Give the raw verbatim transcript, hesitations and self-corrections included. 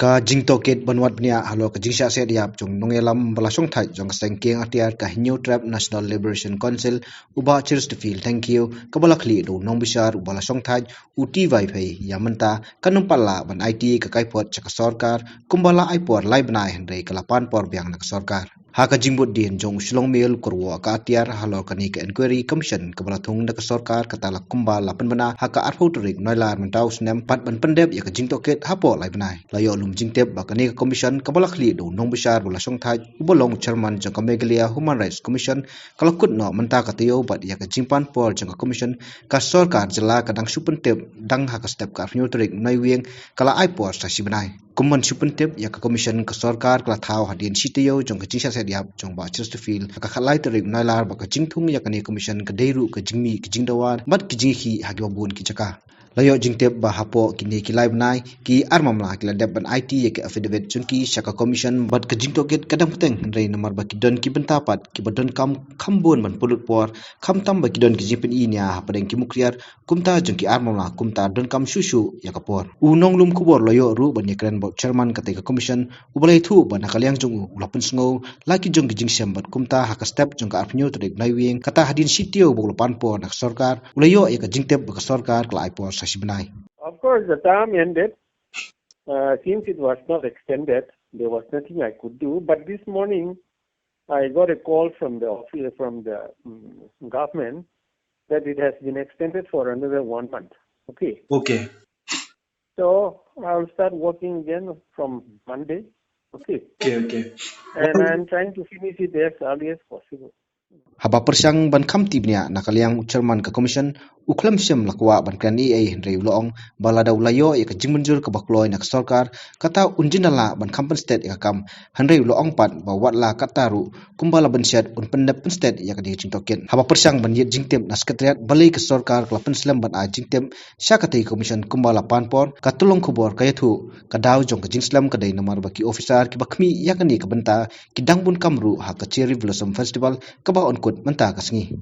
Ka jingtohkit ban wad bniah halor ka jingshah siat ïap jong nongïalam ba la shongthait jong ka seng kieng atiar ka Hynñiewtrep National Liberation Council, u Bah Chesterfield Thangkhiew, kaba la khlieh da u nongbishar uba la shongthait, u T Y Phei, ïa mynta kan ym pat lah ban aiti ka kaiphod sha ka sorkar kumba la ai por lai bnai, hynrei ka la pan por biang na ka sorkar. Ha ka jingbud-dien jong u Shillong Mail, u kyrwoh ka atiar halor kane ka Inquiry Commission kaba la thung da ka sorkar, kata la kumba la pynbna ha ka arphew tarik Nailar mynta u snem pat ban pyndep ïa ka jingtohkit hapoh lai bnai. La ïoh lum jingtip ba kane ka commission kaba la khlieh da u nongbishar ba la shongthait, uba long u chairman jong ka Meghalaya Human Rights Commission, ka la kut noh mynta ka taïew, bad ïa ka jingpan por jong ka commission, ka sorkar jylla ka dang shu pyntip dang ha ka step ka arphew tarik Naiwieng, ka la ai por sa shi bnai. Kum ban shu pyntip ïa ka commission, ka sorkar ka la thaw hadien shi taïew jong ka jingshah siat ïap jong Bah Chesterfield ha ka khatlai tarik Nailar, ba ka jingthung ïa kane ka commission ka dei ruh ka jingmih ka jingdawa bad ka jingïakhih ha kiba bun ki jaka. La ïoh jingtip ba hapoh kine ki lai bnai, ki ar mamla ki la dep ban aiti ïa ki affidavit jong ki sha ka commission, bad ka jingtohkit ka dang bteng, hynrei namar ba ki don ki bynta pat kiba donkam kham bun ban pynlut por, khamtam ba ki don ki jingpyni nia hapdeng ki mukhriat, kumta jong ki ar mamla kumta donkam shuh shuh ïa ka por. U nonglum khubor la ïoh ruh ban ïakren bad u chairman katei ka commission, uba la ïathuh ba na ka liang jong u, u la pynsngew la ki jong ki jingshem, bad kumta ha ka step jong ka arphew tarik Naiwieng, kata hadien shi taïew ba u la pan por na ka sorkar, u la ïoh ïa ka jingtip ba ka sorkar ka la ai por sa shi bnai. Of course, the term ended. Uh, since it was not extended, there was nothing I could do. But this morning, I got a call from the office, from the, mm, government, that it has been extended for another one month. Okay. Okay. So I'll start working again from Monday. Okay. Okay, okay. And I'm trying to finish it as early as possible. Haba pyrshang ban kham tip bniah na ka liang u chairman ka commission, u khlem shym la kwah ban kren ei ei, hynrei u la ong ba lada u la ïoh ïa ka jingmynjur kaba kloi na ka sorkar, kata un jin da lah ban kham pynstet ïa ka kam. Hynrei u la ong pat ba wat la katta ruh, kumba la bynshet, un pyndep pynstet ïa ka dei jingtohkit. Haba pyrshang ban ïit jingtip na Secretariat balei ka sorkar ka la pynslem ban ai jingtip sha katei ka commission kumba la pan por, ka tyllong khubor ka ïathuh ka daw jong ka jingslem ka dei namar ba ki officer kiba khmih ïa kane ka bynta ki dang bun kam ruh ha ka Cherry Blossom Festival kaba yn kut mynta ka sngi.